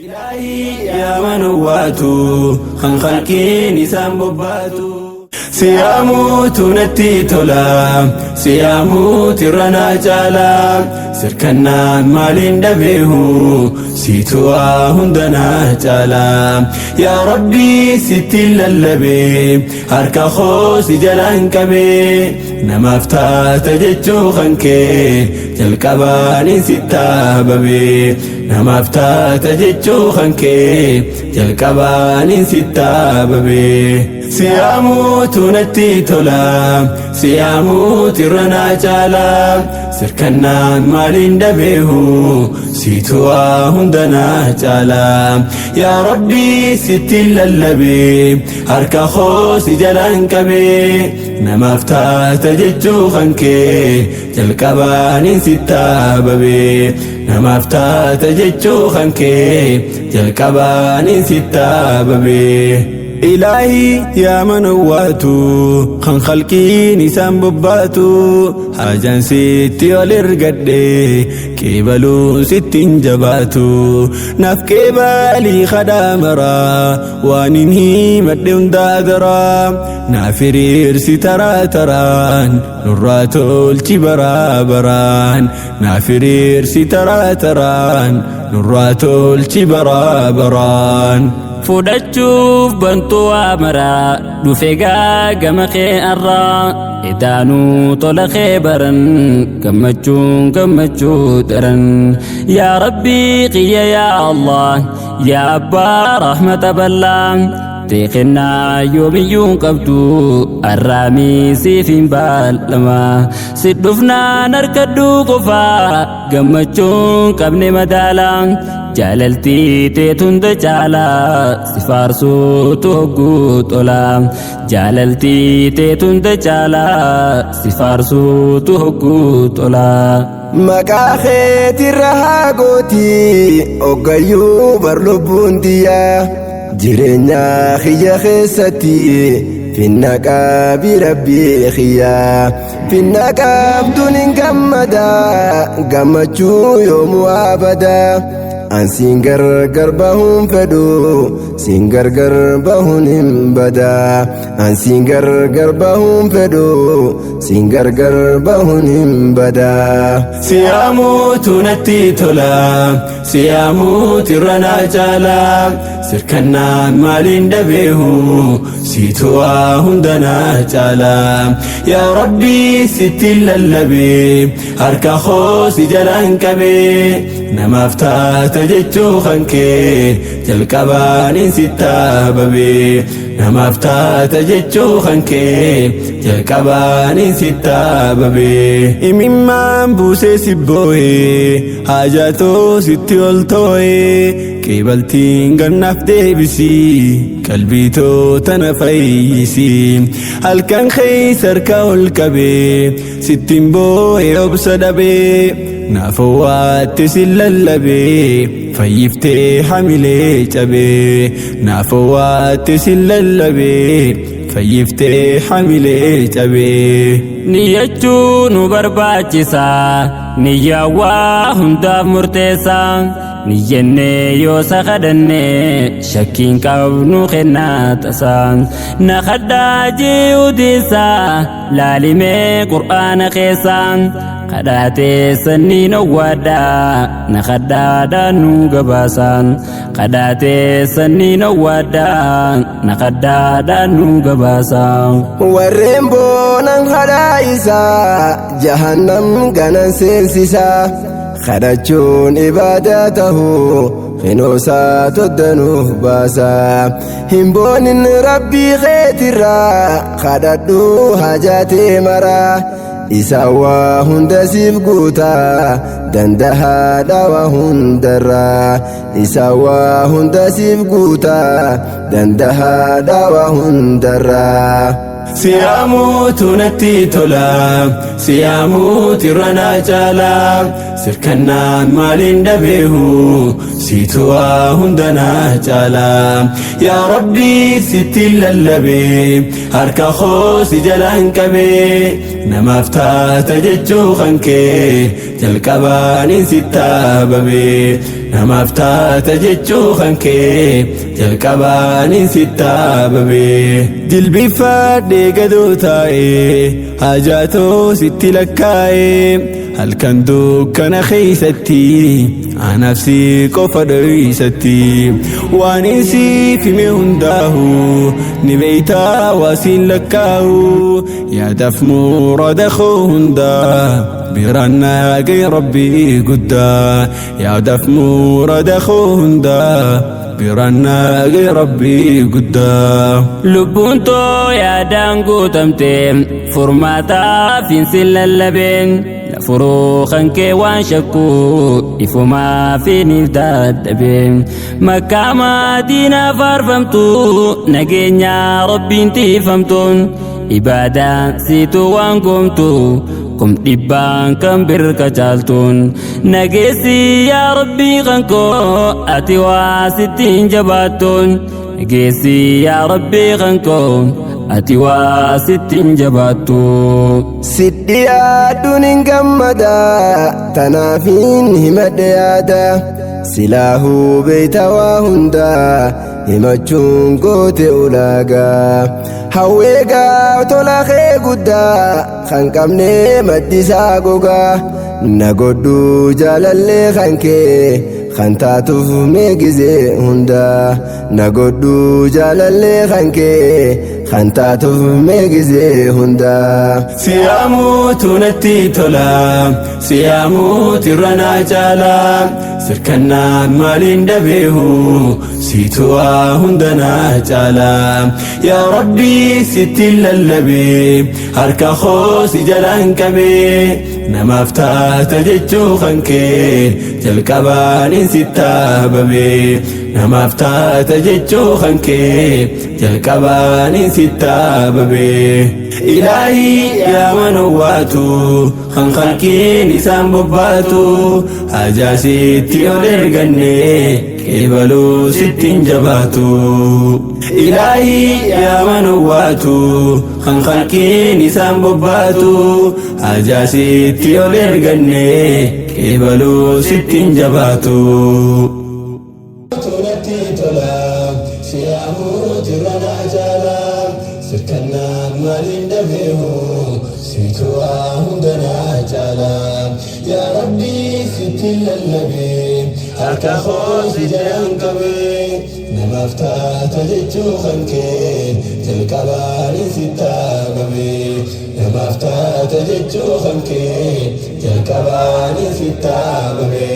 Ilaahii yaa man waatu kan khalqiin isaan bobbaatu. Siyaamuutu natti tola, siyaamuutu irra naa caala, sirkannaan maaliin dhabeehu, siitu waa hunda naa caala. Yaa Rabbii sitti lallabee, harka koo si jalaan qabee, namaaf taata jechuu kan kee, jalqabaanin sitti babee. Namaaf taata jechuu kan kee, jalqabaanin sitti babee. Siyaamuutu natti tola, siyaamuutu irra naa caala, sirkannaan maaliin dhabeehu, siitu waa hunda naa caala. Yaa Rabbii sitti lallabee, harka koo si jalaan qabee, namaaf taata jechuu kan kee, jalqabaanin sitti babee. Namaaf taata jechuu kan kee, jalqabaanin sitti babee. Ilaahii yaa man waatu kan khalqiin isaan bobbaatu, haajaan sitti ol ergadhe qeebaluun sitti hin jabaatu, naaf qeebalii kadhaa maraa waan hin himadhe hundaa daraa, naaf hiriirsi taraa taraan nurraa tolchi baraa baraan, naaf hiriirsi taraa taraan nurraa tolchi baraa baraan. Fudhachuuf bantuu waa maraa dhufe gaa gama kee arraa, edaanuu tola kee baran gammachuun gammachuu daran. Yaa Rabbii qiyya, yaa Allah, yaa Abbaa rahmata bal'aa, teekennaa yoomiyyuu qabdu arraamii siif hin baallama, si dhufnaan harkadhuu qofaa gammachuun qabne madaalaa, jaalaltii teetunda caalaa si faarsuutu hogguu tola, jaalaltii teetunda caalaa si faarsuutu hogguu tola. Maqaa keetirra haa gooti oggayyuu bar lubbuun tiyyaa, jireenya kiyya keessatti finna qaabi rabbii kiyya, finna qaabduun hin gammada gammachuu yoomuu abada. An siin gargar bahuun fedhu, siin gargar bahuun hin bada, an siin gargar bahuun fedhu, siin gargar bahuun hin bada. Siyaamuutu natti tola, siyaamuutu irra naa caala, sirkannaan maaliin dhabeehu, siitu waa hunda naa caala. Yaa Rabbii sitti lallabee, harka koo si jalaan qabee, namaaf taata jechuu kan kee, jalqabaanin sitti babee. Namaaf taata jechuu kan kee, jalqabaanin sitti babee. Imimmaan buusee si boo'ee, haajaatoo sitti ol too'ee, qeebaltiin gannaaf deebisii, qalbiitoo tana fayyisii. Halkan keessa harka ol qabee, sittiin boo'ee obsa dhabee, naaf waatti si lallabee, fayyiftee hamilee cabee, naaf waatti si lallabee, fayyiftee hamilee cabee. Niyyachuu nu barbaachisa, niyyaa waa hundaaf murteessa, niyyannee yoo sakadhanne shakkiin qabnu kennaa tasa, na kadhaa ji'uutiisa laalimee qur'aana keessa, kadhaatee sanniin owwaadhaa na kadhaadhaan nu gabaasaan, kadhaatee sanniin owwaadhaa na kadhaadhaan nu gabaasaan. Warreen boonan kadhaa isaa jahannam ganan seensisaa, kadhachuun ibaadaa tahuu hinoosaa toddanuuf baasaa, hin boonin rabbii keetirraa kadhadhuu hajaatee maraa, isaa waa hunda siif guutaa dandahaa dhawa hundarraa, isaa waa hunda siif guutaa dandahaa dhawa hundarraa. Siyaamuutu natti tola, siyaamuutu irra naa caala, Sirkannaan maaliin dhabeehu siitu waa hunda naa caala. Yaa Rabbii sitti lallabee harka koo si jalaan qabee, namaaf taata jechuu kan kee jalqabaanin sittaabame. Namaaf taata jechuu kan kee jalqabaanin sittaabame. Jilbiffadhee gadoo taa'ee hajaatoo sitti lakkaa'ee, halkan dukkana keeysatti anaaf si qofa dhoysatti, waan siif hime hundaahu ni beeytaa, waa siin lakkaa'u, yaadaaf murada koo hundaa biraan naagay Rabbii guddaa. Yaadaaf murada koo hundaa biraan naagay Rabbii guddaa. Lubbuun too yaadaan guutamte furmaataaf hin sin lallabeen, furuu kan kee waan shakkuu ifumaa fiiniif dadhabeen. Makkaa Madiinaa faarfamtu, nageenya Rabbiin tiifamtuun, ibaadaan siitu waan goomtu kum dhibbaan kan birka caaltuun, nageessi yaa Rabbii kan koo ati waa sittiin jabaattuun. Nageessi yaa Rabbii kan koo ati waa sittiin jabaattu. Sidhi yaaduun hin gammada, tanaafiin himadhe yaada. Silaahuu beeyta waa hundaa, himachuun goote ulaagaa. Hawweegaa tola kee guddaa kan qabnee maddisaa gogaa. Na godhuu jaalallee kan kee kan taatuuf mee gizee hundaa. Na godhuu jaalallee kan kee kan taatuuf mee gizee hundaa. Siyaamuutu natti tola, siyaamuutu irra naa caala. Sirkannaan maaliin dhabeehu siitu waa hunda naa caala. Yaa Rabbii sitti lallabee harka koo si jalaan qabee, namaaf taata jechuu kan kee jalqabaanin sittaabame. Namaaf taata jechuu kan kee jalqabaanin sittaabame. Ilaahii yaa manowwaatu kan kalqiin isaan bobbaatu, hajaa sitti ol erganne qeebaluu sittiin jabaatu. Ilaahii yaa manowwaatu kan kalqiin isaan bobbaatu, hajaa sitti ol erganne qeebaluu sittiin jabaatu. Natti tola siyaamuutu irra naa caala. Sirkannaan maaliin dhabeehu siitu waa hunda naa caala. Yaa Rabbii sitti lallabee harka koo si jalaan qabee, namaaf taata jechuu kan kee jalqabaanin sittaabame. Namaaf taata jechuu kan kee jalqabaanin sittaabame.